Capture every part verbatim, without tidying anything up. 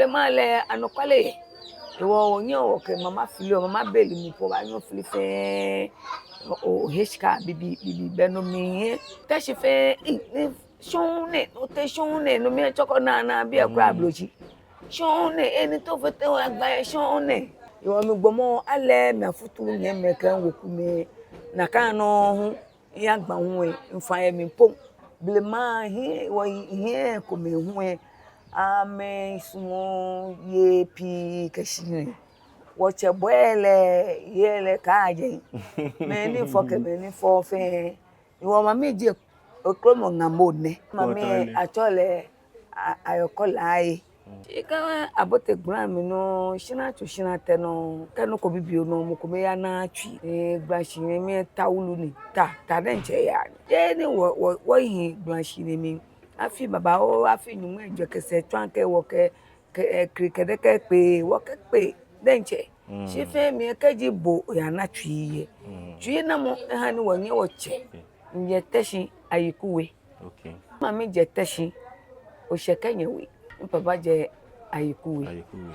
Maŋ lɛ anɔkwale. Hewɔ wɔnyɛɔ wɔkɛ mama fili, mama beli mli po baanyɛ afili fɛɛ. O, o, he shika bibii, bibii bɛ no mli. Teshie fɛɛ, i, ni shɔŋŋ nɛ, no te shɔŋŋ nɛ, no mli tsɔkɔ naa naa biɛ kwraa blotsi. Shɔŋŋ nɛ, eni to fete wa gba shɔŋŋ nɛ. Hewɔ mi gbɔmɔ alɛ mi afutu nyɛmɛi kɛ wekumɛi. Nakai nɔŋŋ hu, miya gba hu lɛ, mfa yɛ mli po. Blema hiɛ, wɔhiɛ komɛi hu lɛ, amɛsumɔɔ yei pii kɛ shi nɛ. Wɔtsɛ bɔɛ lɛ, yei lɛ kaa jɛ. Mɛi ni fɔ kɛ mɛi ni fɔɔɔ fɛɛ. Hewɔ mami ji okromɔ ŋamɔ nɛ. Mami atsɛɔ lɛ a-, ayɔkɔ laaye. Shi kɛ abote gbala mli nɔŋŋ, shara tsu shara tɛ nɔŋŋ, kɛ nɔ ko bibioo nɔŋŋ, mɔ ko mɛi yaa naa tsui. Ee, gbalashihilɛ mli ta wulu ni, ta, ta diɛŋtsɛ yaa ni. Jeee ni wɔ, wɔ, wɔhi gbalashihilɛ mli. Afii babaoo, afii nyɔŋmai ejwɛ kɛ sɛɛ tsɔ akɛ wɔkɛ, kɛ, ee, klikɛdɛkɛ kpee, wɔkɛkpe diɛŋtsɛ. Shi fɛɛ mli lɛ kɛji bo oyaa naa tsui lɛ. Tsuinamɔ eha ni wɔnyɛ wɔtsɛ. Miyɛ Teshie Ayiku We. Okay. Mami jɛ Teshie, oshɛ kɛ nyɛ we. Mpapa jɛ Ayiku We. Ayiku We.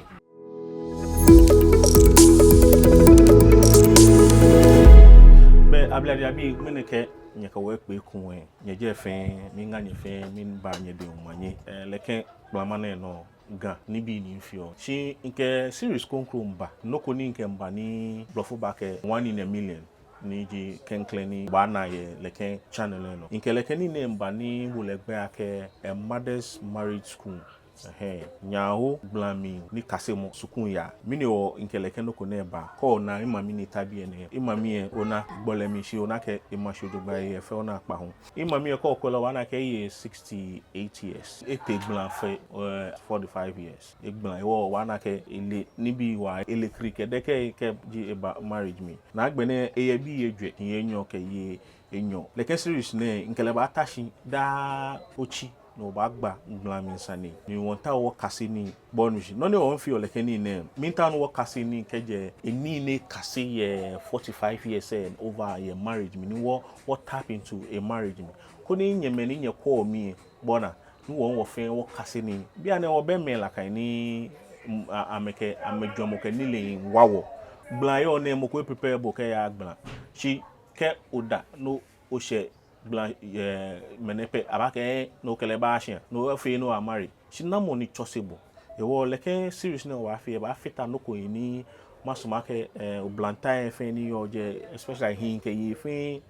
Bɛ ablade abii, ŋmɛnɛ kɛ nyɛkɛ wɔ ekpe ekoŋŋ lɛ, nyɛjɛ fɛɛ, miiŋa nyɛ fɛɛ, miiba nyɛdɛŋ omanye. Ee, lɛ kɛ gbalama nɛɛ nɔ, Ga nibii ni mifeɔ. Shi mikɛ series kroko miiba, nɔ ko ni mikɛ miiba ni blɔfo baakɛɛ one in a million. Ni ji klɛŋklɛŋ ni obaana yɛ lɛ kɛ channel lɛ nɔ. Mikɛ lɛ kɛ nii nɛɛ miiba ni miwo lɛ gbɛi akɛ A Mother's Marriage School. Ɛhɛɛ, nyɛhaa gbala mli nikasemɔ sukuu yaa. Mɛni hewɔ mikɛ lɛ kɛ nɔ ko nɛɛ ba? Kɛ ona mimami ni ta biɛ nɛɛ, mimami lɛ ona gbɔlɛ mli shi ona akɛ ema shi jogbaŋŋ, efɛɛ ona kpa hu. Mimami lɛ kɛ okwɛ lɛ obaana akɛ eye sixty-eight years. Etee gbala fe, ee, forty-five years. Egbala hewɔ obaana akɛ ele nibii waa, ele klikɛdɛkɛ kɛji eba marriage mli. Ni agbɛnɛ eyɛ bii ejwɛ, yei enyɔ kɛ yei enyɔ. Lɛ kɛ series nɛɛ, mikɛ lɛ baata shi daa otsi, ni wɔbaagba gbala mli sane. Ni wɔmiitao wɔkase nii bɔ ni shi. Nɔ ni wɔmiifee yɛ lɛ kɛ nii nɛɛ, miitao ni wɔkase nii kɛjɛ enii ni ekase yɛ forty-five years and over yɛ marriage mli, ni wɔ, wɔ tap into a marriage mli. Koni nyɛmɛi ni nyɛkwɛɔ mi lɛ, bɔ ni, ni wɔ, wɔ fɛɛ wɔkase nii. Bianɛ wɔbɛ mɛi nakai ni, mm, a-, amɛkɛ, amɛjwɛŋmɔ kɛ nilee wa wɔ. Gbala yɔɔ nɛɛ mɔ ko eprepare bo kɛya gbala. Shi kɛ oda, ni oshɛ gbala, ee, mɛnɛ pɛ, abaakɛɛ, ee, ni okɛ lɛ baaya shia, ni ofee ni oya marry. Shi namɔ ni tsɔse bo? Hewɔ lɛ kɛ series nɛɛ wɔbaafee, ebaafata nɔ ko he ni masumɔ akɛ, ee, oblahii fɛɛ ni yɔɔ jɛi, especially hii kɛ yei fɛɛ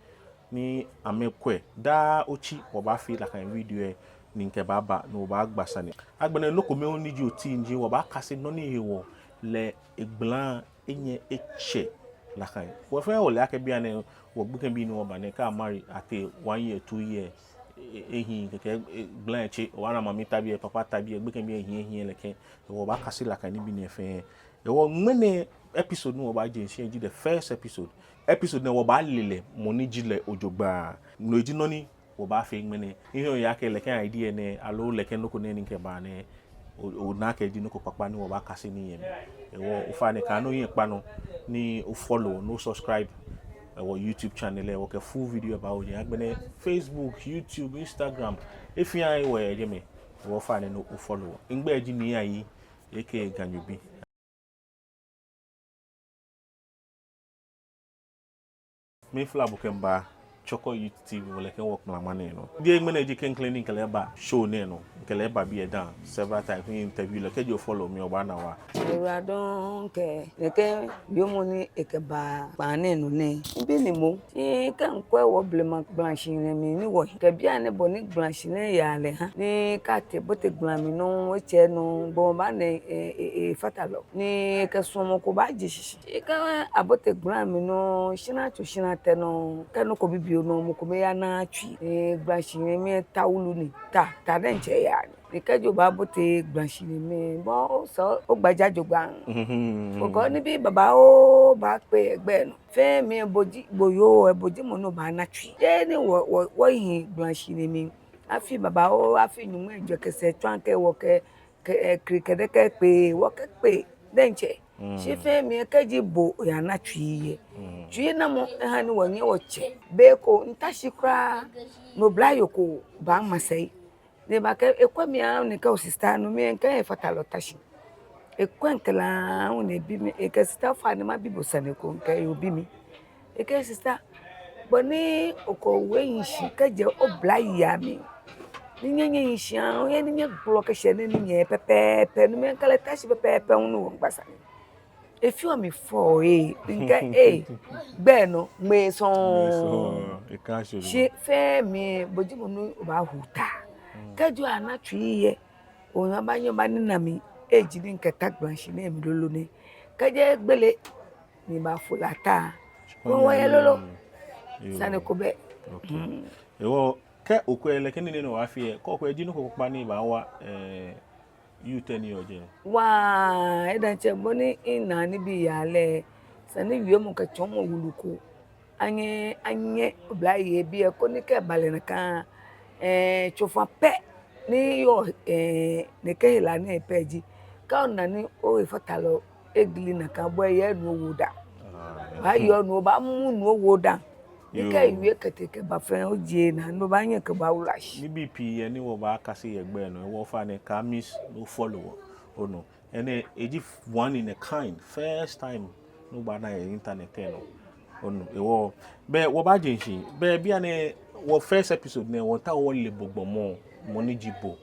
ni amɛkwɛ. Daa otsi wɔbaafee nakai video lɛ ni mikɛbaaba ni wɔbaagba sane. Agbɛnɛ nɔ kome hu ni ji oti ji wɔbaakase nɔ ni hewɔ lɛ egbala enyɛ etsɛ nakai. Wɔ fɛɛ wɔle akɛ bianɛ wɔ gbekɛbii ni wɔba nɛɛ, kɛ a marry, atee one year, two year, e-, ehiii kɛkɛ, e-, gbala etsɛ, obaana mami ta biɛ, papa ta biɛ, gbekɛbii ehiii, ehiii lɛ kɛ. Wɔbaakase nakai nibii nɛɛ fɛɛ. Hewɔ ŋmɛnɛ episode ni wɔbaaje shishi ji the first episode. Episode nɛɛ wɔbaale lɛ mɔ ni ji lɛ jogbaŋŋ. No ji nɔ ni wɔbaafee ŋmɛnɛ. Miheɔ miyeɔ akɛ lɛ kɛ idea nɛɛ, aloo lɛ kɛ nɔ ko nɛɛ ni mikɛba nɛɛ, o-, ona akɛ eji nɔ ko kpakpa ni wɔbaakase nii yɛ mli. Hewɔ ofainɛ, kaaha ni ohiɛ kpa nɔ ni o follow, ni o subscribe, ee, wɔ YouTube channel lɛ, wɔkɛ full video baawo nyɛ. Agbɛnɛ Facebook, YouTube, Instagram, he fɛɛ he wɔyɛ jɛmɛ. Hewɔ ofainɛ ni o follow. Migbɛi ji Nii Ayi, aka Ganyobi. Miifla bo kɛmiiba Chorkor Youth T V, wɔ lɛ kɛ wɔkpalama nɛɛ nɔ. Jeee ŋmɛnɛ ji klɛŋklɛŋ ni mikɛ lɛ ba show nɛɛ nɔ. Mikɛ lɛ ba biɛ dã several times, mi-interview lɛ. Kɛji o follow mi, obaana waa. Ewura dɔŋŋ kɛ, nɛkɛ wiemɔ ni ekɛba kpaa nɛɛ nɔ nɛɛ, mibi ni mɔ. Shi kɛ mikwɛ wɔ blema gbalashihilɛ mli ni wɔyɔɔ, kɛ bianɛ bɔ ni gbalashihilɛ yaa lɛ ha, ni kɛ atee, bote gbala mli nɔŋŋ, etsɛ nɔŋŋ, gbɔmɔ baana e, e, e, efatalɔ. Ni ekɛ suɔmɔ ko baaje shishi. Shi kɛ abote gbala mli nɔŋŋ, shara tsu shara tɛ nɔŋŋ, kɛ nɔ ko bibioo nɔŋŋ, mɔ ko mɛi yaa naa tsui. Ee, gbalashihilɛ mli ta wulu ni, ta, ta diɛŋtsɛ yaa ni. Ni kɛji obaabote gbalashihilɛ mli, bo osɛɛ ogbaja jogbaŋŋ. Mhm. Okɔ nibii babaoo baakpe egbɛ nɔ. Fɛɛ mli bo ji, bo yoo, bo ji mɔ ni obaana tsui. Jeee ni wɔ, wɔ, wɔhi gbalashihilɛ mli. Afii babaoo, afii nyɔŋmai ejwɛ kɛ sɛɛ tsɔ akɛ wɔkɛ, kɛ, ee, klikɛdɛkɛ kpee, wɔkɛkpe diɛŋtsɛ. Mm. Shi fɛɛ mli lɛ kɛji bo oyaa naa tsui lɛ. Mm. Tsuinamɔ eha ni wɔnyɛ wɔtsɛ. Be ko mita shi kwraa, ni oblayoo ko ba masɛi. Ni ebaakɛɛ, ekwɛ mi aahu ni ekɛɛ o sister, no mli lɛ mikɛɛ efatalɔ ta shi. Ekwɛ mi kɛlɛ aahu ni ebi mi, ekɛɛ sista, ofainɛ mabi bo sane ko. Mikɛɛ yoo, bi mi. Ekɛɛ sista, bɔ ni okɛ owe nyiɛ shi kɛjɛ oblayei amli, ni nyɛ nyɛnyiɛ shi aahu, yɛ ni nyɛgboɔ kɛshɛ nɛɛ, ni nyɛ pɛpɛɛpɛ, no mli mikɛ lɛ ta shi pɛpɛɛpɛ hu ni wɔmiigba sane. Efeɔ mi fɛo ee, mikɛɛ ee, gbɛ nɔ, ŋmɛɛ sɔŋŋ. Shi fɛɛ mli bo ji mɔ ni obaahu ta. Kɛji ana tsui yɛ, obaanyɛ obanina mi, eji ni mikɛta gbãlãshihilɛ mli lolo nɛ. Kɛji egbele, ni mibafo lɛ ta. Wɔyɛ lolo. Sane ko bɛ. Hewɔ kɛ okwɛ lɛ, kɛ nii nɛɛ nɔ obaafee, kɛ okwɛ, eji nɔ ko kpakpa ni baawa youth ni yɔɔ jɛi. Waa, edaŋ tsɛ bɔ ni mina nibii yaa lɛ, sane wiemɔ kɛ tsɔɔmɔ wulu ko. Anyɛ, anyɛ oblayei bii lɛ, koni kɛ eba lɛ nakai, eh, tsofa pɛ ni yɔɔ, eh, nɛkɛ hela nɛɛ pɛ ji, kɛ ona ni ohefatalɔ egili nakai, bo lɛ yɛ nɔ owo dã. Baaye nɔ, obaamu nɔ owo dã. Ni kɛ ewie kɛtee kɛba fɛɛ, ojie naa, no obaanyɛ okɛba wula shi. Nibii pii yɛ ni wɔbaakase yɛ gbɛ nɔ, hewɔ ofainɛ ka miss ni o follow wɔ. Onu. Enɛ eji one in a kind, first time ni obaana yɛ internet lɛ nɔ. Onu, hewɔ, bɛ wɔbaaje shishi, bɛ bianɛ wɔ first episode nɛɛ, wɔmiitao wɔle bo gbɔmɔ, mɔ ni ji bo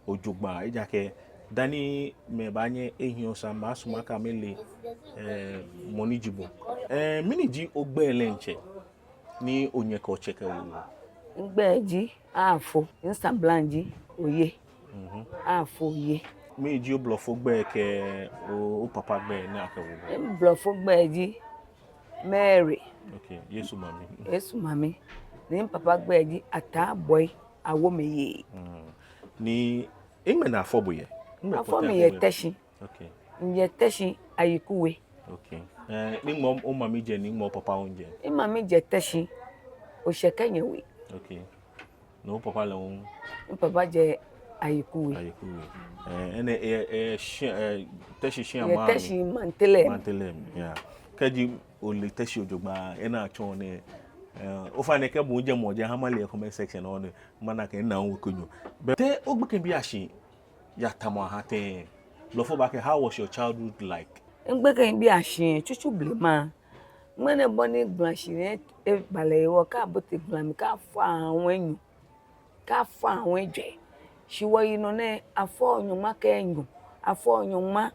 jogbaŋŋ, ejaakɛ dani mɛi baanyɛ ahiɛ osane, maasumɔ akɛ amɛle, eh, mɔ ni ji bo. Eh, mɛni ji ogbɛi lɛ diɛŋtsɛ, ni onyɛ kɛ otsɛ kɛwo? Migbɛi ji Afo, misablaŋ ji Oye. Mhm. Afo Oye. Mɛni ji oblɔfo gbɛi kɛ o, opapa gbɛi ni akɛwo bo? Miblɔfo gbɛi ji Mary. Okay, Yesu mami. Yesu mami. Ni mipapa gbɛi ji Ataa Boi Awomeye. Mm. Ni nɛgbɛ ni afɔ bo yɛ? Afɔ mi yɛ Teshie. Okay. Miyɛ Teshie Ayiku We. Okay. Eh, nɛgbɛ omami jɛ, nɛgbɛ opapa hu jɛ? Mimami jɛ Teshie, Oshɛkɛnyɛ We. Okay. Ni opapa lɛ hu? Mipapa jɛ Ayiku We. Ayiku We. Eh, enɛ, eh, eh, shi, eh, Teshie shia mli. Teshie Mantellem. Mantellem, yeah. Kɛji ole Teshie jogbaŋŋ, enɛ atsɔɔ nɛ. Eh, ofainɛ kɛ bo hu jɛmɛ ojɛ ha male yɛ comment section lɛ nɔ, mana akɛ mina hu weku nyo. Bɛ te ogbekɛbiiashi yatamɔ aha tɛŋŋ? Blɔfo baakɛɛ, how was your childhood like? Migbekɛbiiashi, tsutsu blema. Ŋmɛnɛ bɔ ni gbãlãshihilɛ eba lɛ hewɔ, kɛ abote gbãlã mli, kɛ afɔ aha hu enyɔ. Kɛ afɔ aha hu ejwɛ. Shi wɔyinɔ nɛɛ, afɔɔ nyɔŋma kɛ enyɔ. Afɔɔ nyɔŋma.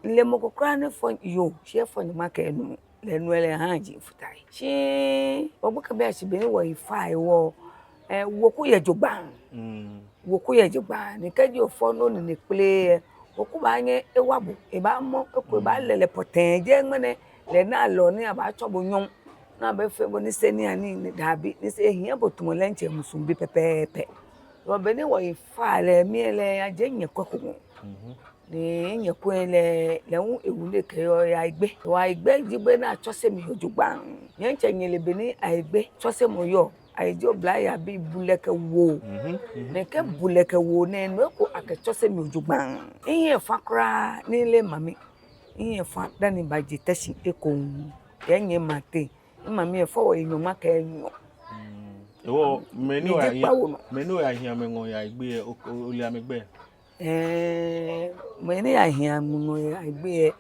Mile mɔ ko kwraa ni fɔ yoo, shi efɔ nyɔŋma kɛ enumɔ. Lɛ nu lɛ ehaa eji futai. Shi wɔgbekɛbiiashi, be ni wɔyi fa hewɔ, eh, weku yɛ jogbaŋŋ. Mm. Weku yɛ jogbaŋŋ. Ni kɛji ofɔ ni onine kpele lɛ, weku baanyɛ ewa bo, ebaamɔ, eko, mm, ebaalɛ lɛ pɔtɛɛ. Jeee ŋmɛnɛ lɛ ni alɔ ni abaatsɔ bo nyɔɔŋ, ni abafee bo niseniianii, daabi, ni sɛɛ ehiɛ bo tamɔ lɛ diɛŋtsɛ musuŋbi pɛpɛɛpɛ. Hewɔ be ni wɔyi fa lɛ, mi lɛ, ajɛ nyɛ kwɛ ko mɔ. Mhm. Ni nyɛkwɛ lɛ, lɛ hu ewu ni ekɛyɔɔ yɛ Ayigbe. Hewɔ Ayigbe ji gbɛ ni atsɔse mi yɔɔ jogbaŋŋ. Nyɛ diɛŋtsɛ nyɛle be ni Ayigbe tsɔsemɔ yɔɔ. Ayigbe oblayei abii bu lɛ kɛwo. Mhm, mhm. Ni kɛ bu lɛ kɛwo nɛɛ, no eko akɛtsɔse mi yɔɔ jogbaŋŋ. Mihiɛ fa kwraa ni mileee mami. Mihiɛ fa dani mibaje Teshie ekoŋŋ. Kɛ nyɛ mate. Mimami efɔ wɔ nyɔŋma kɛ enyɔ. Mm. Hewɔ, mɛi ni, miji oya, kpawo nɔ. Mɛi ni oyahi amɛŋɔɔ yɛ Ayigbe lɛ, o, o, ole amɛgbɛi? Eh, mɛi ni miyahi amɛŋɔɔ yɛ Ayigbe lɛ,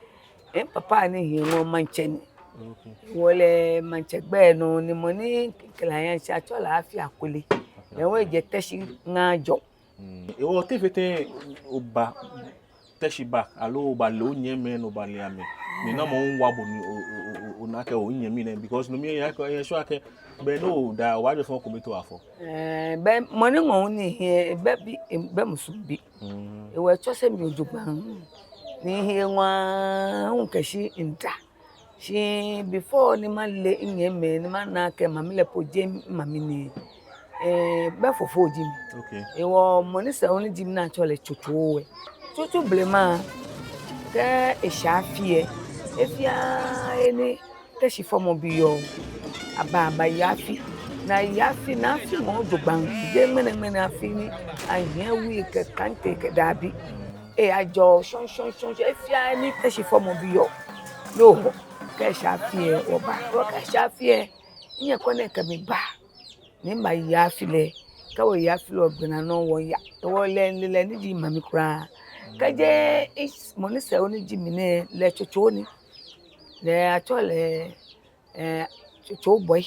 eh, mipapa ni mihi eŋɔɔ, maŋtsɛ ni. Okay. Hewɔ lɛ maŋtsɛ gbɛi nɔ ni mɔ ni kɛ lɛ yaa shi atsɛɔ lɛ Afi Akwele. Afi Akwele. Lɛ hu ejɛ Teshie Ŋaajɔ. Mm. Hewɔ te fee tɛŋŋ oba Teshie back, aloo obale onyɛmimɛi ni obale amɛ? Ni namɔ hu wa bo ni o, o, o, o, ona akɛ ohiɛ miiye nɛɛ, because no mli lɛ, eyɛ sure akɛ be ni odaa, obaajɛ fɔ kome to afɔ. Eh, be mɔ ni ŋɔɔ ni hiɛ, be bi, be musuŋbi. Mm. Hewɔ etsɔse mi yɔɔ jogbaŋŋ. Ni mihi eŋɔɔ aahu kɛshi mida. Shi before ni male minyɛmimɛi ni mana akɛ mami lɛ po jeee mimami nɛɛ, eh, be fofo ji mi. Okay. Hewɔ mɔ ni sɛɛ hu ni ji mi ni atsɛɔ lɛ Tsotso lɛ, tsutsu blema, kɛ eshɛ afi lɛ, he fɛɛ he ni Teshie fɔmɔbii yɔɔ, abaa, abaaye afi. Ni aye afi, ni afi ŋɔɔ jogbaŋŋ. Jeee ŋmɛnɛŋmɛnɛ afi ni ahiɛ wui kɛ klante kɛ, daabi. Ee, ajɔɔ shɔŋŋ shɔŋŋ shɔŋŋ shɔŋŋ. He fɛɛ he ni Teshie fɔmɔbii yɔɔ, no hewɔ kɛ eshɛ afi lɛ wɔbaa. Hewɔ kɛ eshɛ afi lɛ, minyɛ kwɛ ni ekɛ mi ba ni mibaye afi lɛ. Kɛ wɔye afi lɛ, wɔgbɛnaa nɔŋŋ wɔya. Hewɔ lɛ, mile lɛ ni ji mami kwraa. Kɛjɛ mɔ ni sɛɛ ni ji mi nɛɛ, lɛ Tsotso ni. Lɛ atsɛɔ lɛ, eh, Tsotso Boi.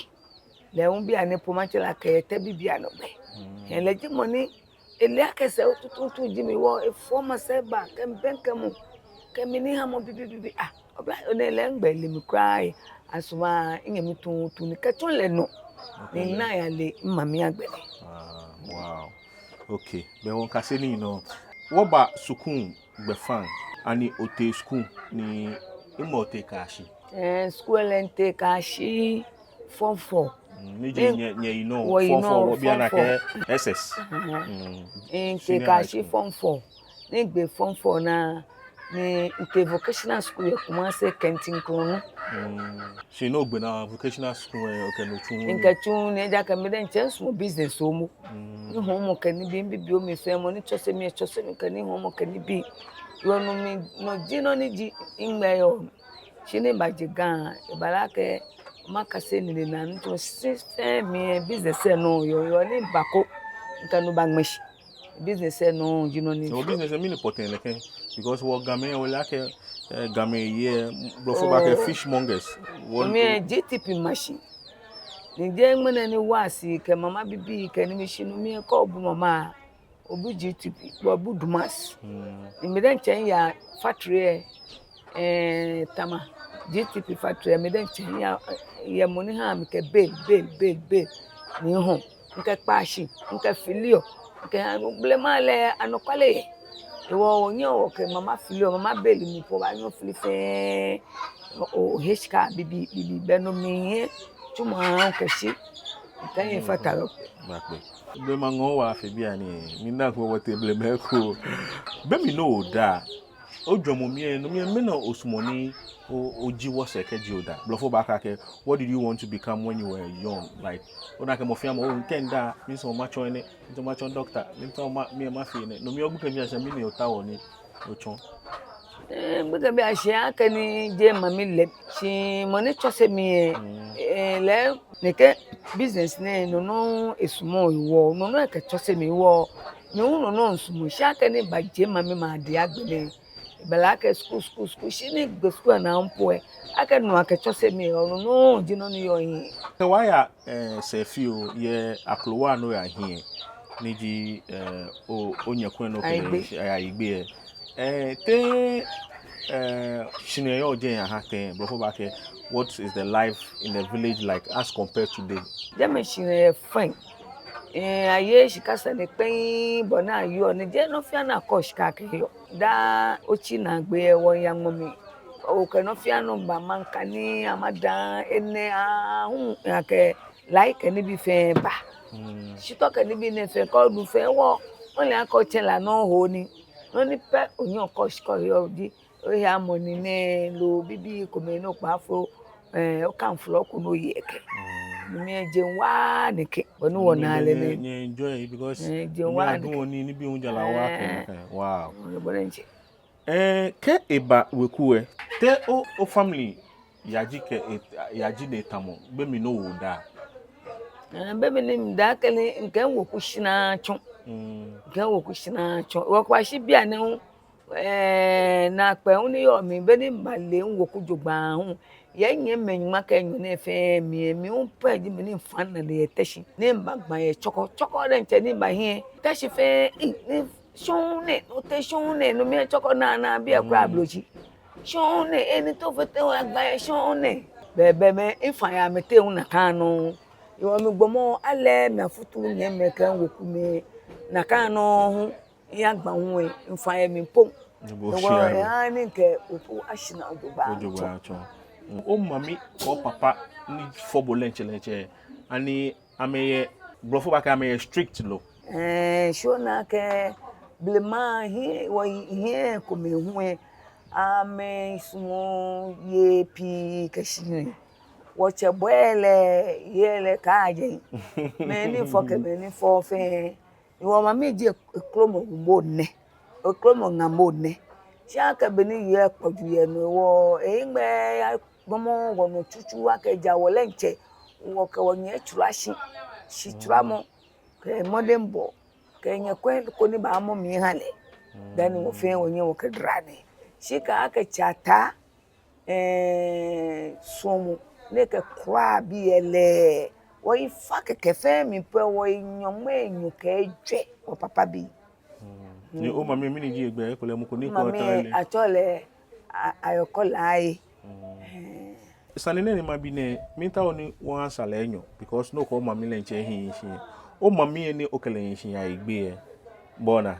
Lɛ hu bianɛ po matsɛ lɛ akɛ Tɛbibianɔgbɛ. Hɛɛ, lɛ ji mɔ ni ele akɛ sɛɛ tuuntu ji mi hewɔ, efɔɔ masɛi eba kɛbɛŋkɛ mɔ, kɛ mi ni ha mɔ bibibibi. Ah, oblanyo nɛɛ lɛ, migbɛi le mi kwraa. Asumɔɔ minyɛmi tuuntu ni kɛtsɔ lɛ nɔ ni mina yale mimami agbɛnɛ. Ah, wow. Okay, be wɔŋkase nii nɔ. Wɔba skul gbɛfaŋ, ani otee skul ni, mɛɛ otee kɛyashi? Eh, skul lɛ mitee kɛyashi form four. Mm, ni ji nyɛ, nyɛyi nɔ, wɔyi form four, nɔ, wɔ bianɛ akɛɛ S S. Aha. Mm. Mitee kɛyashi form four. Ni migbe form four naa, ni mitee vocational school yɛ Kumasi, Kɛntin Krɔnu. Mm. Shi ni ogbe naa vocational school lɛ, okɛ no tsu? Mikɛ tsu ni, ejaakɛ mi diɛŋtsɛ misumɔɔ business momo. Mm. Nihɔɔmɔ kɛ nibii, mibibioo mli fɛɛ, mɔ ni tsɔse mi lɛ tsɔse mi kɛ nihɔɔmɔ kɛ nibii. Yoo, no mli, no ji nɔ ni ji migbɛi yɔɔ. Shi ni mibaje Ga, ebala akɛ makase nine naa ni tsɔse fɛɛ mli lɛ business lɛ nɔ yɔɔ, yoo, ni mibako, mikɛ no baŋmɛ shi. Business lɛ nɔ ji nɔ ni. Wɔ business lɛ mɛni pɔtɛɛ nɛkɛ? Because wɔ Gamɛi, wɔle akɛ, eh, Gamɛi yɛ, blɔfo baakɛɛ fishmongers. Wɔ mli lɛ G T P machine. Ni jeee ŋmɛnɛ ni wɔshi kɛ mama bibii kɛ nibii shi, no mli lɛ kɛ obu mama, obu G T P, obu Dumas. Mm. Ni mi diɛŋtsɛ miya factory lɛ, eh, Tama, G T P factory lɛ, mi diɛŋtsɛ miya, eh, yɛ mɔ ni ha mi kɛ bale, bale, bale, bale. Ni mihɔɔ, mikɛkpaa shi, mikɛfiliɔ, mikɛhaa blema lɛ, anɔkwale yɛ. Hewɔ wɔnyɛɔ wɔkɛ mama filiɔ, mama bale mli po obaanyɛ ofili fɛɛ, o, ohe shika bibii, bibii, be no mli lɛ, tsumɔ aahu kɛ shi, mikɛ mihe fata lɛ. Makpɛ. Blema ŋɔɔ wa fe bianɛ, ni mina ko wɔtee blema ko. Be mli ni odaa, ojwɛŋmɔ mli lɛ, no mli lɛ mɛni osumɔɔ ni o, oji wɔsɛɛ kɛji odaa? Blɔfo baakɛɛ akɛ, what did you want to become when you were young? Like, ona akɛ mɔ fɛɛ mɔ, oo, mikɛ midaa, miisumɔ matsɔ enɛ, miisumɔ matsɔ doctor, miisumɔ ma, mi lɛ mafee enɛ. No mli lɛ ogbekɛbiiashi mɛni otaoɔ ni otsɔ? Eh, gbekɛbiiashi akɛni jeee mami lɛ. Shi mɔ ni tsɔse mi lɛ, eh, lɛ nɛkɛ business nɛɛ, no nɔŋŋ esumɔɔ hewɔ, no nɔŋŋ ekɛtsɔse mi hewɔ, mi hu no nɔŋŋ misumɔɔ. Shi akɛni baje mami madɛŋ agbɛnɛ, ebala akɛ school, school, school, shi ni migbe school lɛ naa po lɛ, akɛ no akɛtsɔse mi lɛ, no nɔŋŋ ji nɔ ni yɔɔ mihiɛ. Kɛ wɔya, eh, sɛɛ fioo yɛ Aklowa nɔ ya hiɛ, ni ji, eh, o, onyɛkwɛ nɔ kɛ Ayigbe. Ayigbe lɛ. Eh, te, eh, shihilɛ yɔɔ jɛi aha tɛŋŋ, blɔfo baakɛɛ, what is the life in the village like as compared to today? Jɛmɛ shihilɛ yɛ fine. Eh, ayeee shika sane kpɛŋŋ bɔ ni ayɔɔ nɛɛ, jeee nɔ fɛɛ nɔ akɛɔ shika kɛyɔɔ. Daa otsi naagbee lɛ wɔyaa ŋmɔ mli. Okɛ nɔ fɛɛ nɔ baa, maŋkani, amadaa, enɛ, aahu, akɛ lai kɛ nibii fɛɛ baa. Mm. Shitɔ kɛ nibii nɛɛ fɛɛ, kɛ odu fɛɛ hewɔ, ole akɛ otsɛ la nɔ ho ni. Nɔ ni pɛ onyɛɔ okɛɔ shika yɔɔ ji, ohe amɔ ni nɛɛ loo bibii komɛi ni okpaafo, eh, okanflɔ ko ni oye kɛ. Mm. No mli lɛ jeŋ waa nɛkɛ. Bɔ ni wɔnaa lɛ nɛ. Nyɛ, nyɛ enjoy because eh, jeŋ waa nɛkɛ. Nibii hu jara waa kɛ nɛkɛ. Wow. Eh, bɔ ni ntsɛ. Eh, kɛ eba weku lɛ, te o, o family yaji kɛ, e, yaji ni etamɔ, be mli ni odaa? Eh, be mli ni midaa kɛ ni, mikɛ miweku shinaaa tsɔ. Mm. Mikɛ miweku shinaaa tsɔ. Wɔkpa shi bianɛ hu, eh, naakpɛɛ hu ni yɔɔ mli, be ni mibale miweku jogbaŋŋ hu, yɛ minyɛmimɛi nyɔŋma kɛ enyɔ nɛɛ fɛɛ mli lɛ, mi hu pɛ ji mɔ ni mifa minane yɛ Teshie. Ni mibagba yɛ Chorkor, Chorkor diɛŋtsɛ ni mibahi lɛ, Teshie fɛɛ, ih, ni shɔŋŋ nɛ, otee shɔŋŋ nɛ, no mli lɛ Chorkor naa naa biɛ kwraa bloji. Shɔŋŋ nɛ, eni to fete wa gba yɛ shɔŋŋ nɛ. Bɛ, bɛ mɛi, mifa yɛ amɛteŋ hu nakai nɔŋŋ. Hewɔ migbɔmɔ ale mi afutu nyɛmimɛi kɛ miwekumɛi nakai nɔŋŋ hu, miyagba hu lɛ, mifa yɛ mli po. Hewɔ ehaa ni mikɛ weku ashina jogbaŋŋ. Jogbaŋŋ tsɔ. Omami kɛ opapa ni fɔ bo lɛ diɛŋtsɛ lɛ diɛŋtsɛ, ani amɛyɛ, blɔfo baakɛɛ amɛyɛ strict lo? Eh, shi ona akɛ blema hiɛ, wɔhiɛ komɛi hu lɛ, amɛsumɔɔ yei pii kɛ shihilɛ. Wɔtsɛ bɔɛ lɛ, yei lɛ kaa jɛi. Mɛi ni fɔ kɛ mɛi ni fɔɔɔ fɛɛ. Hewɔ mami ji ekromɔ ŋamɔ nɛ. Ekromɔ ŋamɔ nɛ. Shi akɛ be ni yei lɛ kpɔju yɛ no hewɔ, ehiŋmɛi yagbɔmɔ wɔnɔ tsutsu akɛ ja wɔ lɛ diɛŋtsɛ wɔkɛ wɔnyɛ tsura shi. Shitsuraamɔ kɛ mɔdɛŋbɔɔ kɛ nyɛkwɛ ko ni baamɔ mli aha lɛ. Dani wɔfɛɛ wɔnyɛ wɔkɛdara nɛɛ. Shi kɛ akɛ tsɛ Ataa, eh, suɔmɔ ni ekɛ kura biɛ lɛ, wɔyi fa kɛkɛ fɛɛ mli pɛ wɔyi nyɔŋmai enyɔ kɛ ejwɛ, wɔpapa bii. Ni omami mɛni ji egbɛi, ekolɛ mɔ ko ni kɔɔ Ataa lɛ? Atsɛɔ lɛ Ayɔkɔlai. Sane nɛɛ ni mabi nɛɛ, miitao ni wɔ-answer lɛ enyɔ, because nɔ ko omami lɛ ntsɛ ehiii shi. Omami lɛ ni okɛ lɛ hi shi yɛ gbɛ lɛ, bɔ ni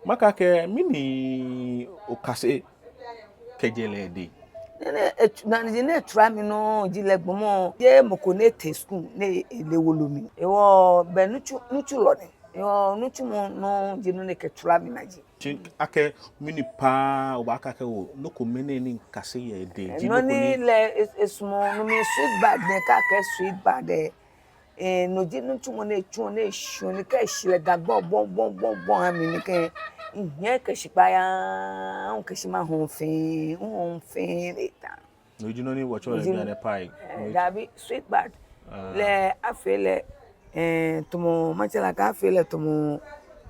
makɛɛ akɛ mɛni okase kɛjɛ lɛ dɛŋ? Nɛnɛ, et-, nɔ ni ji ni etura mi nɔ ji lɛ gbɔmɔ, jeee mɔ ko ni etee school ni ele wolo mli. Ehewɔ, bɛ nitsu, nitsulɔ ni. Ehewɔ, nitsumɔ nɔ ji nɔ ni kɛtura mi naji. Shi akɛ mɛni paa obaakɛɛ akɛ oo, nɔ ko mɛni ni mikase yɛ edɛŋ ji nɔ ko ni lɛ e-, esumɔɔ, no mli sweet bad nɛɛ, kɛ akɛɛ sweet bad lɛ. Eh, no ji nitsumɔ ni etsuɔ ni eshwieɔ ni kɛ eshi lɛ ga gbɔ gbɔ gbɔ gbɔ gbɔ ha mi ni kɛ mihiɛ kɛ shikpaa yaa, mikɛ shi mahɔɔ fɛɛ, mihɔɔ fɛɛ lɛ eta. No ji nɔ ni wɔtsɛɔ lɛ bianɛ pie. Eh, dabi, sweet bad. Lɛ afee lɛ, eh, tamɔ, matsɛ lɛ akɛ afee lɛ tamɔ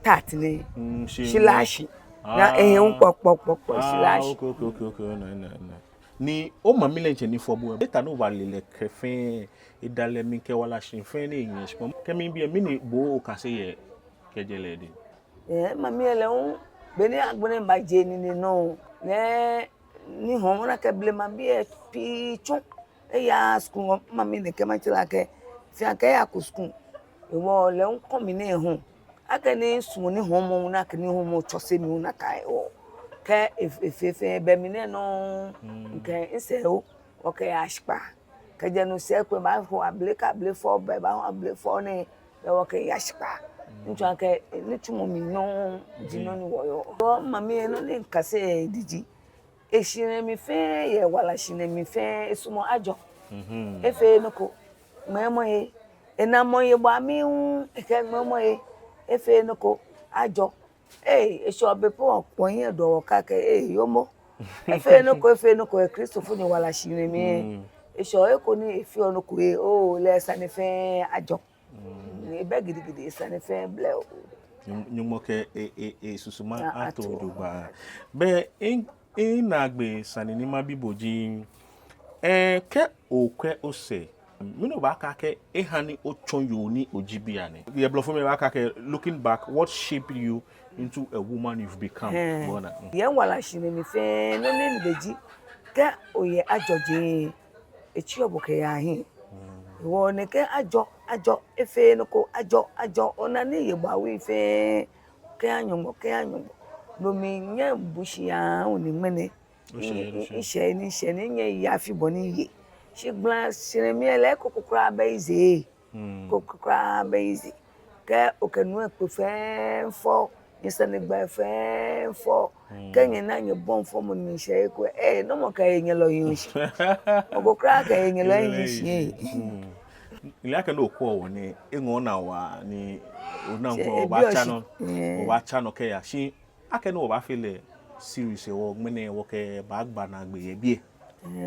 tart nɛɛ. Mm, shi laashi. Ni ehiɛ hu kpɔ kpɔ kpɔ kpɔ, shi laashi. Okay, okay, okay, okay. Ni omami lɛ ntsɛ ni fɔ bo lɛ, eta ni obale lɛ kɛ fɛɛ, edalɛ mli kɛ ewala shihilɛ fɛɛ ni enyɛ shi kpɔ. Kɛ mibi lɛ, mɛni bo okase yɛ kɛjɛ lɛ dɛŋ? Eh, mami lɛ hu, beni agbɛnɛ mibaje nine nɔ, ni mihɔɔ mɔ ni akɛ blema bii lɛ pii tsɔ eyaaa school, mami nɛkɛ matsɛ lɛ akɛ, fɛɛ akɛ eyako school. Ehewɔ lɛ hu kɔ mi ni ehɔɔ. Akɛni misumɔɔ nihɔɔmɔ hu ni akɛ nihɔɔmɔ tsɔse mi hu nakai oo. Kɛ e-, efee fɛɛ bɛ mi nɛɛ nɔ, mikɛ misɛɛ oo, wɔkɛyaa shikpaa. Kɛjɛ no sɛɛ ko ebaahɔ abele, kɛ abele fɔ, bɛ ebaahɔ abele fɔ nɛɛ, bɛ wɔkɛyaa shikpaa. Mitsɔɔ akɛ nitsumɔ mli nɔ ji nɔ ni wɔyɔɔ. Mami lɛ nɔ ni mikase yɛ edɛŋ ji, eshihilɛ mli fɛɛ, yɛ ewala shihilɛ mli fɛɛ, esumɔɔ ajɔ. Efeee nɔ ko, ŋmɛɛmɔ he. Ena mɔ yɛ bɔ amli hu, ekɛɛ ŋmɛɛmɔ he. Efeee nɔ ko, ajɔ. Ei, eshɔ be po wɔkpɔ hiɛ dɔ wɔkɛɛ akɛ, ei, yoomo. Efeee nɔ ko, efeee nɔ ko, yɛ Kristofonyo wala shihilɛ mli. Eshɔ eko ni efeɔ nɔ ko, ei, oo, lɛ esane fɛɛ ajɔ. Ebɛ gidigidi, esane fɛɛ blɛoo. Nyɔŋ-, Nyɔŋmɔ kɛ e, e, esusuma ato jogbaŋŋ. Bɛ, e, enaagbee sane ni mabi bo ji, eh, kɛ okwɛ osɛɛ, mɛni obaakɛɛ akɛ eha ni otsɔ yoo ni oji bianɛ? Yɛ blɔfo mli abaakɛɛ akɛ, looking back, what shaped you into a woman you've become? Yɛ wala shihilɛ mli fɛɛ, nɔ ni mibi ji, kɛ oyɛ ajɔjee, etsiɔ bo kɛyaa hiɛ. Ehewɔ nɛkɛ ajɔ, ajɔ, efeee nɔ ko, ajɔ, ajɔ, ona ni eye bo awui fɛɛ, kɛha Nyɔŋmɔ, kɛha Nyɔŋmɔ. No mli nyɛbuɔ shi yaa hu ni ŋmɛnɛ. Mishɛ ni, mishɛ ni, nyɛya afi bɔ ni miye. Shi gbala shihilɛ mli lɛ, eko kwraa bɛ easy. Eko kwraa bɛ easy. Kɛ okɛ nuu lɛ kpe fɛɛ fɔ, nyɛsanegbaa fɛɛ fɔ. Kɛ nyɛna nyɛbɔi fɔmɔ ni mishɛ eko, eh, nɔmɔ kɛ henyɛlɔ hiɔ shi. Mɔ ko kwraa kɛ henyɛlɔ hiɔ shi. Mile akɛ nɔ ko wɔ nɛɛ, eŋɔɔ naa waa ni ona ŋkɔ obaatsa nɔ, obaatsa nɔ kɛya. Shi akɛni wɔbaafee lɛ series lɛ, wɔ ŋmɛnɛ wɔkɛbaagba naagbee yɛ biɛ.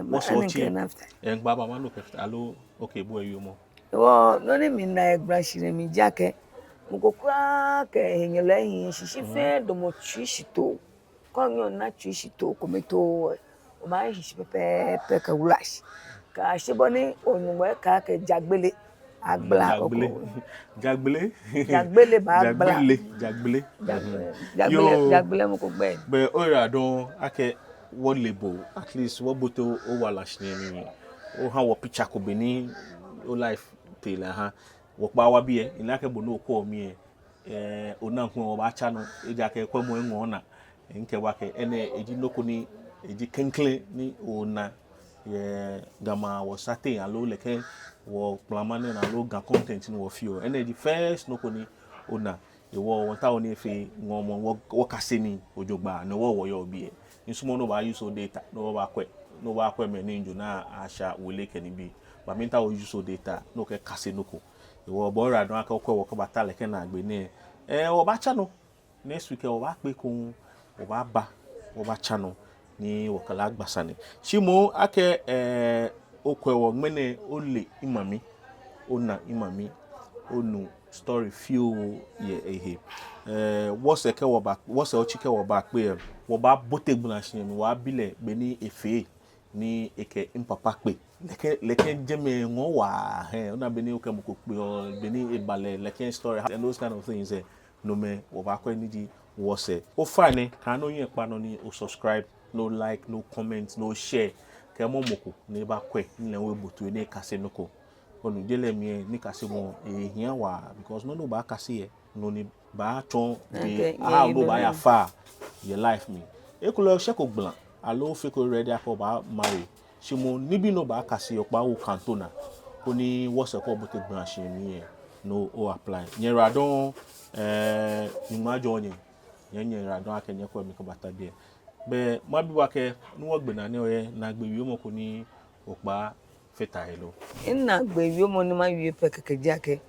What's your take? Ɛɛ, ŋgba ba ma no kɛ aloo, okay, bo eyoo mɔ. Ehewɔ, nɔ ni mina yɛ gbala shihilɛ mli ji akɛ, mɔ ko kwraa kɛ henyɛlɔ hiii shi, shi fɛɛ damɔ tsuishitoo. Kɛ onyɛɔ ona tsuishitoo kome too lɛ, obaahi shi pɛpɛɛpɛ kɛwula shi. Kɛyashi bɔ ni Nyɔŋmɔ kɛɛ akɛ jagbele agbala koko. Jagbele. Jagbele baagbala. Jagbele, jagbele. Jagbele, jagbele mɔ ko gbɛi. Bɛ oyiwaladɔŋŋ akɛ wɔle bo, at least wɔbote owala shihilɛ mli. Oha wɔ picture ko bɔ ni o life tee lɛ ha. Wɔkpaa wa biɛ, ina akɛ bo nɔ ko mli lɛ, ona ŋkɔ obaatsa nɔ, ejaakɛ kwɛmɔ eŋɔɔ naa. Mikɛɛ bo akɛ enɛ eji nɔ ko ni eji klɛŋklɛŋ ni ona yɛ Gamɛi awusa teŋ aloo lɛ kɛ wɔ kplamɔ nɛɛ aloo Ga content ni wɔfeɔ. Enɛ eji first nɔ ko ni ona. Ehewɔ wɔtaoɔ ni efee ŋɔɔmɔ, wɔ, wɔkase nii jogbaŋŋ, no hewɔ wɔyɔɔ biɛ. Misumɔɔ ni obaa use o data, ni obaakwɛ, ni obaakwɛ mɛi ni miijɔ naa, asha, wele kɛ nibii. But miitao o use o data ni okɛkase nɔ ko. Ehewɔ bɔ oyiwaladɔŋŋ akɛ okwɛ wɔ kɛbata lɛ kɛ naagbee nɛɛ. Ɛɛ, wɔbaatsa nɔ. Next week lɛ wɔbaakpe ekoŋŋ, wɔbaaba, wɔbaatsa nɔ ni wɔkɛ lɛ agba sane. Shi moŋ akɛ, ɛɛ, okwɛ wɔ ŋmɛnɛ, ole mimami, ona mimami, onu story fioo yɛ ehe. Eh, wɔsɛɛ kɛ wɔba, wɔsɛɛ otsi kɛ wɔbakpe lɛ, wɔbaabote gbala shihilɛ mli, wɔbaabi lɛ bɔ ni efee ni ekɛ mipapa kpe. Lɛ kɛ, lɛ kɛ jɛmɛ ŋɔɔ waa, hɛɛ, ona bɔ ni okɛ mɔ ko kpeɔ, bɔ ni eba lɛ, lɛ kɛ story, and those kind of things, eh, no mli wɔbaakwɛ ni ji wɔsɛɛ. Ofainɛ, kaanu ohiɛ kpa nɔ ni o subscribe, ni o like, ni o comment, ni o share, kɛɛmɔ mɔ ko ni ebakwɛ, ni lɛ hu ebo toi ni ekase nɔ ko. Onu, je lɛ mli lɛ nikasemɔ lɛ ehia waa, because nɔ ni obaakase lɛ, no ni baatsɔɔ be, okay, aha, yeah, no baaya far yɛ life mli. Ekolɛ oshɛko gbala, aloo ofeko ready akɛ obaa marry. Shi moŋ nibii ni obaakase lɛ okpa wo kanto naa, koni wɔsɛɛ kɛ obote gbala shihilɛ mli lɛ, no o apply. Nyɛyiwaladɔŋŋ, eh, Nyɔŋmɔ ajɔɔ nyɛ, nyɛ, nyɛyiwaladɔŋŋ akɛ nyɛkwɛ mi kɛbata biɛ. Bɛ mabi bo akɛ, ni wɔgbe naa nɛɛ, oyɛ naagbee wiemɔ ko ni okɛbaafata he lo? Minaagbee wiemɔ ni mawie pɛ kɛkɛ ji akɛ,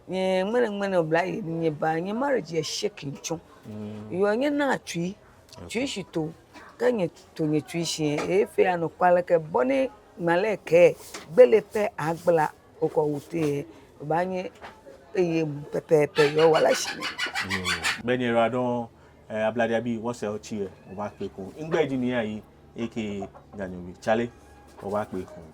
nyɛ ŋmɛnɛŋmɛnɛ oblayei ni nyɛba, nyɛ marriage lɛ shake tsɔ. Mm. Yoo, nyɛnaa tsui. Okay. Tsuishitoo. Kɛ nyɛto nyɛtsui shi lɛ, efeɔ anɔkwale akɛ bɔ ni ŋmalɛ kɛɛ, gbele pɛ agbala, okɔ wute lɛ, obaanyɛ eye pɛpɛɛpɛ yɛ owala shihilɛ. Mm. Bɛ nyɛyiwaladɔŋŋ, eh, Ablade abii, wɔsɛɛ otsi lɛ, wɔbaakpe ekoŋŋ. Migbɛi ji Nii Ayi, aka Ganyobi. Charlie, wɔbaakpe ekoŋŋ.